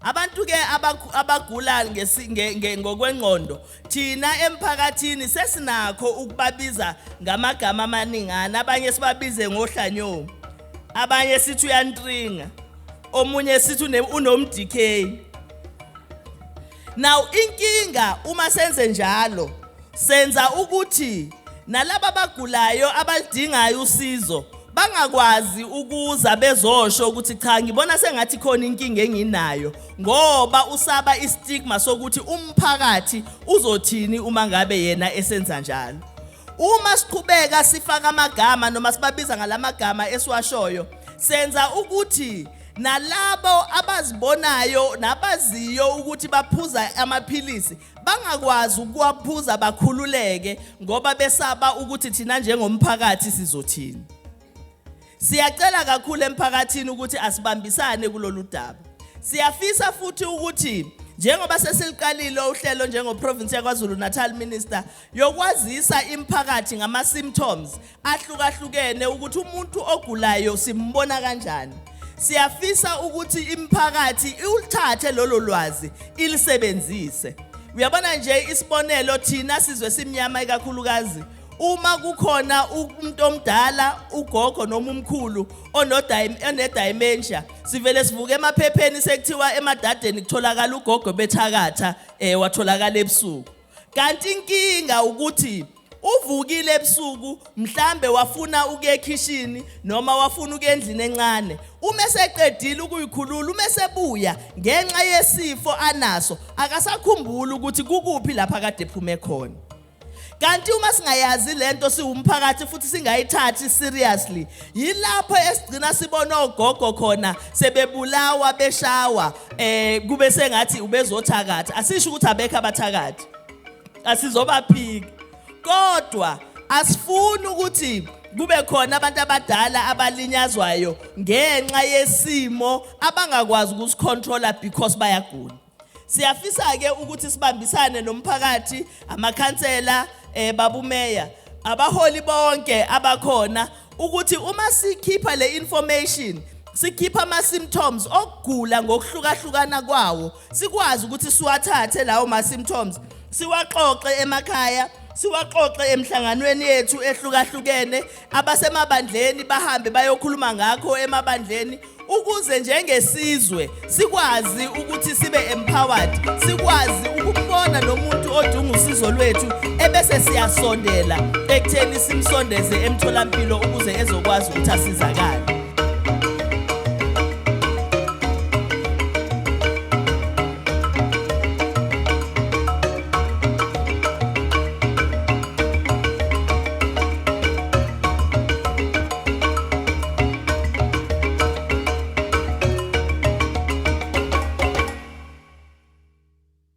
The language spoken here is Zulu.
Abantu ke abagula ngokwengqondo, thina emphakathini sesinakho ukubabiza ngamagama amaningana. Abanye sibabize ngohlanyo, abanye sithi uyantringa, omunye sithi unom-DK. Now inkinga, uma senze njalo, senza ukuthi nalaba abagulayo abalidingayo usizo bangakwazi ukuza bezosho ukuthi, "Cha, ngibona sengathi khona inkinga enginayo," ngoba usaba istigma sokuthi umphakathi uzothini uma ngabe yena esenza njalo. Uma siqhubeka sifaka amagama noma sibabiza ngalamagama esiwashoyo, senza ukuthi nalabo abazibonayo nabaziyo ukuthi baphuza amaphilisi bangakwazi ukuwaphuza bakhululeke, ngoba besaba ukuthi thina njengomphakathi sizothini. Siyacela kakhulu emphakathini ukuthi asibambisane kulolu daba. Siyafisa futhi ukuthi njengoba sesiliqalile uhlelo njengoprovince yaKwaZulu Natal, Minister, yokwazisa imphakathi ngama symptoms ahlukahlukene, ukuthi umuntu ogulayo simbona kanjani, siyafisa ukuthi imphakathi iwulithathe lolo lwazi ilisebenzise. Uyabona nje, isibonelo, thina sizwe simnyama, ikakhulukazi uma kukhona umuntu omdala, ugogo noma umkhulu one-dementia, sivele sivuke emaphepheni sekuthiwa eMadadeni kutholakala ugogo bethakatha, watholakala ebusuku. Kanti inkinga ukuthi uvukile ebusuku, mhlambe wafuna ukuya ekhishini noma wafuna ukuya endlini encane. Uma eseqedile ukuyikhulula, uma esebuya, ngenxa yesifo anaso akasakhumbuli ukuthi kukuphi lapha kade ephume khona. Kanti uma singayazi lento siwumphakathi futhi singayithathi seriously, yilapho esigcina sibona ogogo khona sebebulawa, beshawa, kube sengathi ubezothakatha. Asisho ukuthi abekho abathakathi, asizobaphika, kodwa asifuni ukuthi kube khona abantu abadala abalinyazwayo ngenxa yesimo abangakwazi ukusicontrola because bayagula. Siyafisa ke ukuthi sibambisane nomphakathi, amakhansela, babumeya, abaholi bonke abakhona, ukuthi uma sikhipha le information, sikhipha ama symptoms okugula ngokuhlukahlukana kwawo, sikwazi ukuthi siwathathe lawo ma symptoms, siwaxoxe emakhaya, siwaxoxe emhlanganweni yethu ehlukahlukene, abasemabandleni bahambe bayokhuluma ngakho emabandleni, ukuze njengesizwe sikwazi ukuthi sibe empowered, sikwazi ukubona nomuntu odinga usizo lwethu, ebese siyasondela ekutheni simsondeze emtholampilo ukuze ezokwazi ukuthi asizakale.